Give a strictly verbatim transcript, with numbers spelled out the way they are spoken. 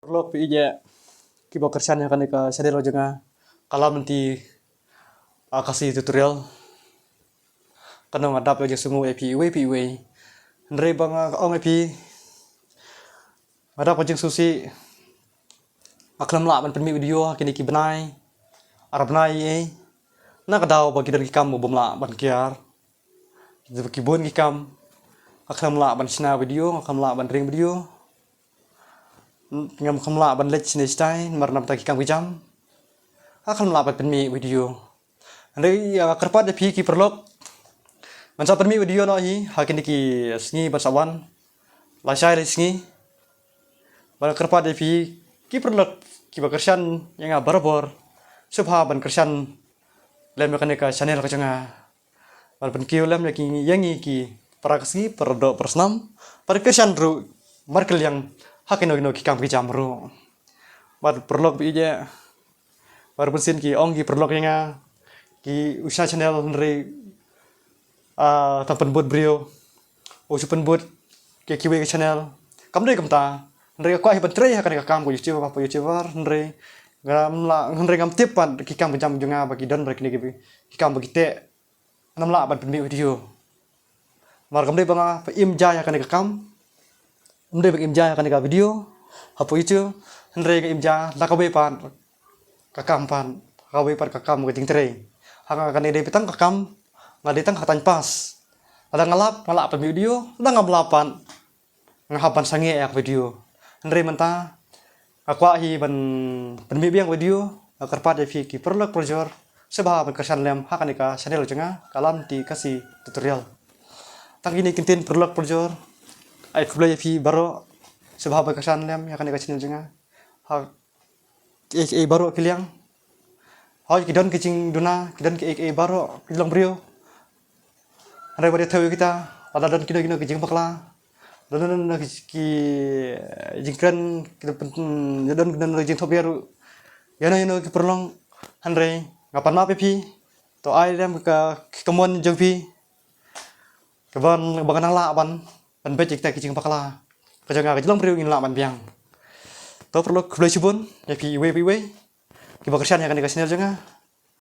Paralok phi ïeit kiba kyrshan ïa kane ka channel jong nga, Kalam Lynti, ah, Khasi Tutorial. Kano nga dap ïa jingsngew ïa phi iwei pa iwei. Hynrei ba nga ong ïa phi, nga dap ka jingsngewsih, nga khlem lah ban pynmih video ha kine ki bnai, ar bnai ei. Na ka daw ba ki don ki kam ba bym lah ban kiar. Ki bun ki kam, nga khlem lah ban shna video, nga khlem lah ban ring video. Ngam khlem lah ban leit shane shatai namar namar ki kam ki jam. Nga khlem lah ban pynmih video. Hynrei, ah, kyrpad ïa phi ki paralok, ngan sa pynmih video noh hi ha kine ki sngi ban sa wan, lashai lai sngi. Bad kyrpad ïa phi ki paralok kiba kyrshan ïa nga barabor, sngewbha ban kyrshan lem ïa kane ka channel ka jong nga. Bad pynkiew lem ïa ki, ïa ngi ki para Khasi, para doh para snam, para kyrshan ruh markylliang ha kino kino ki kam ki jam ruh. Bad paralok phi ïeit, bad bunsien ki ong ki paralok ïa nga, ki u shna channel hynrei, ah, tang pynbud briew, u shu pynbud ki, kiwei ki channel. Kam dei kumta. Hynrei nga kwah hi ban trei ha kane ka kam ka YouTuber, YouTuber, hynrei ngam lah, hynrei ngam tip pat ki kam ki jam jong nga ba ki don bad kine ki, ki kam ba ki teh. Ngam lah ban pynmih video. Namar kam dei ba nga pha im ja ïa kane ka kam. Kam dei ba nga im ja ïa kane ka video hapoh YouTube. Hynrei nga im ja da kawei pat ka kam pat, kawei pat ka kam ka jingtrei. Ha nga kane dei tang ka kam, nga dei tang ka time pass. Lada nga lap, nga lah pynmih video, lada ngam lap pat, nga hap ban sangeh ïa ka video. Hynrei mynta nga kwah hi ban pynmih biang video, nga kyrpad ïa phi ki paralok parajor, sngewbha ban kyrshan lem ha kane ka channel jong nga, Kalam Lynti Khasi Tutorial. Tang kine ki ktien paralok parajor, ai khublei ïa phi baroh, sngewbha ban kyrshan lem ïa kane ka channel jong nga. Ha kiei kiei baroh ki liang. Hooid ki don ki jingduna, ki don kiei kiei baroh ki long briew. Hynrei wat ïa thew ïa kita, lada don kino kino ki jingbakla, don don ki, ki jingkren, ki don, don don ki jingthop ïa ruh ïano ïano ki paralok. Hynrei nga pan map ïa phi, to ai lem ka, ka mon jong phi. Ka ban, ba ngan nang lah ban, ban beit ïa kita ki jingbakla ka jong nga, ka jinglong briew ngin lah ban biang. To paralok khublei shibun ïa phi iwei pa iwei kiba kyrshan ïa kane ka channel jong nga.